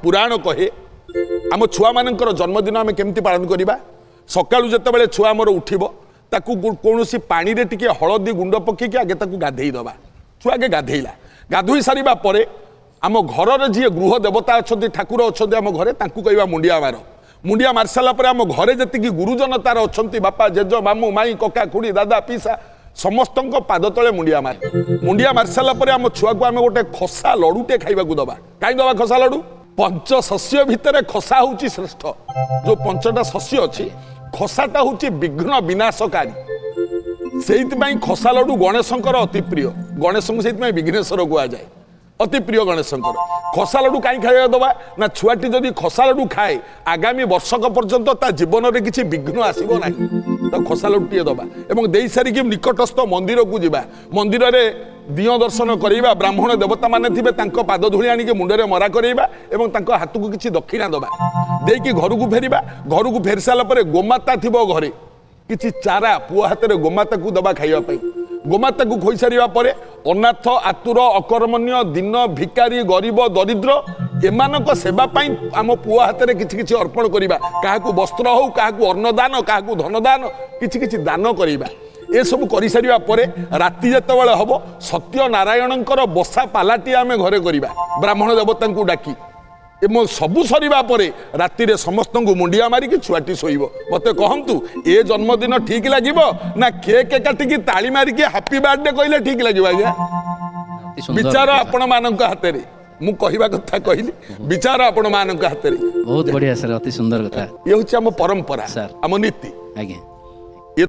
ପୁରାଣ କହେ, ଆମ ଛୁଆମାନଙ୍କର ଜନ୍ମଦିନ ଆମେ କେମିତି ପାଳନ କରିବା। ସକାଳୁ ଯେତେବେଳେ ଛୁଆ ଆମର ଉଠିବ, ତାକୁ କୌଣସି ପାଣିରେ ଟିକେ ହଳଦୀ ଗୁଣ୍ଡ ପକେଇକି ଆଗେ ତାକୁ ଗାଧେଇ ଦେବା। ଛୁଆ ଆଗେ ଗାଧେଇଲା। ଗାଧୋଇ ସାରିବା ପରେ ଆମ ଘରର ଯିଏ ଗୃହ ଦେବତା ଅଛନ୍ତି, ଠାକୁର ଅଛନ୍ତି ଆମ ଘରେ, ତାଙ୍କୁ କହିବା ମୁଣ୍ଡିଆ ମାର। ମୁଣ୍ଡିଆ ମାରି ସାରିଲା ପରେ ଆମ ଘରେ ଯେତିକି ଗୁରୁଜନ ତାର ଅଛନ୍ତି, ବାପା, ଜେଜ, ମାମୁଁ, ମାଇଁ, କକା, ଖୁଡ଼ି, ଦାଦା, ପିସା, ସମସ୍ତଙ୍କ ପାଦ ତଳେ ମୁଣ୍ଡିଆ ମାର। ମୁଣ୍ଡିଆ ମାରି ସାରିଲା ପରେ ଆମ ଛୁଆକୁ ଆମେ ଗୋଟେ ଖସା ଲଡ଼ୁଟେ ଖାଇବାକୁ ଦବା। କାହିଁ ଦବା ଖସା ଲଡ଼ୁ? ପଞ୍ଚ ଶସ୍ୟ ଭିତରେ ଖସା ହଉଛି ଶ୍ରେଷ୍ଠ। ଯୋଉ ପଞ୍ଚଟା ଶସ୍ୟ ଅଛି, ଖସାଟା ହଉଛି ବିଘ୍ନ ବିନାଶକାରୀ। ସେଇଥିପାଇଁ ଖସା ଲଡ଼ୁ ଗଣେଶଙ୍କର ଅତି ପ୍ରିୟ। ଗଣେଶଙ୍କୁ ସେଇଥିପାଇଁ ବିଘ୍ନେଶ୍ୱର କୁହାଯାଏ। ଅତି ପ୍ରିୟ ଗଣେଶଙ୍କର ଖସା ଲଡ଼ୁ କାହିଁ ଖାଇବାକୁ ଦେବା ନା, ଛୁଆଟି ଯଦି ଖସା ଲଡ଼ୁ ଖାଏ, ଆଗାମୀ ବର୍ଷକ ପର୍ଯ୍ୟନ୍ତ ତା ଜୀବନରେ କିଛି ବିଘ୍ନ ଆସିବ ନାହିଁ। ତାକୁ ଖସା ଲଡ଼ୁଟିଏ ଦେବା ଏବଂ ଦେଇ ସାରିକି ନିକଟସ୍ଥ ମନ୍ଦିରକୁ ଯିବା। ମନ୍ଦିରରେ ଦିଅଁ ଦର୍ଶନ କରିବା। ବ୍ରାହ୍ମଣ ଦେବତାମାନେ ଥିବେ, ତାଙ୍କ ପାଦ ଧୂଳି ଆଣିକି ମୁଣ୍ଡରେ ମରା କରେଇବା ଏବଂ ତାଙ୍କ ହାତକୁ କିଛି ଦକ୍ଷିଣା ଦେବା। ଦେଇକି ଘରକୁ ଫେରିବା। ଘରକୁ ଫେରି ସାରିଲା ପରେ ଗୋମାତା ଥିବ ଘରେ, କିଛି ଚାରା ପୁଅ ହାତରେ ଗୋମାତାକୁ ଦେବା ଖାଇବା ପାଇଁ। ଗୋମାତାକୁ ଖୋଇସାରିବା ପରେ ଅନାଥ, ଆତୁର, ଅକର୍ମଣ୍ୟ, ଦୀନ, ଭିକାରୀ, ଗରିବ, ଦରିଦ୍ର, ଏମାନଙ୍କ ସେବା ପାଇଁ ଆମ ପୁଅ ହାତରେ କିଛି କିଛି ଅର୍ପଣ କରିବା। କାହାକୁ ବସ୍ତ୍ର ହଉ, କାହାକୁ ଅନ୍ନଦାନ, କାହାକୁ ଧନଦାନ, କିଛି କିଛି ଦାନ କରିବା। ଏସବୁ କରିସାରିବା ପରେ ରାତି ଯେତେବେଳେ ହବ, ସତ୍ୟ ନାରାୟଣଙ୍କର ବସା ପାଲାଟି ଆମେ ଘରେ କରିବା ବ୍ରାହ୍ମଣ ଦେବତାଙ୍କୁ ଡାକି। ଏବଂ ସବୁ ସରିବା ପରେ ରାତିରେ ସମସ୍ତଙ୍କୁ ମୁଣ୍ଡିଆ ମାରିକି ଛୁଆଟି ଶୋଇବ। ମତେ କହନ୍ତୁ, ଏ ଜନ୍ମଦିନ ଠିକ ଲାଗିବ ନା କେକ୍ କାଟିକି ତାଳି ମାରିକି ହାପି ବାର୍ଥଡେ କହିଲେ ଠିକ ଲାଗିବ ଆଜ୍ଞା? ଅତି ସୁନ୍ଦର ବିଚାର କଥା। ଆପଣମାନଙ୍କ ହାତରେ। ମୁଁ କହିବା କଥା କହିଲି, ବିଚାର ଆପଣମାନଙ୍କ ହାତରେ। ବହୁତ ବଢିଆ ସାର୍, ଅତି ସୁନ୍ଦର କଥା। ଇଏ ହଉଛି ଆମ ପରମ୍ପରା, ସାର୍। ଆମ ନୀତି। ଆଜ୍ଞା।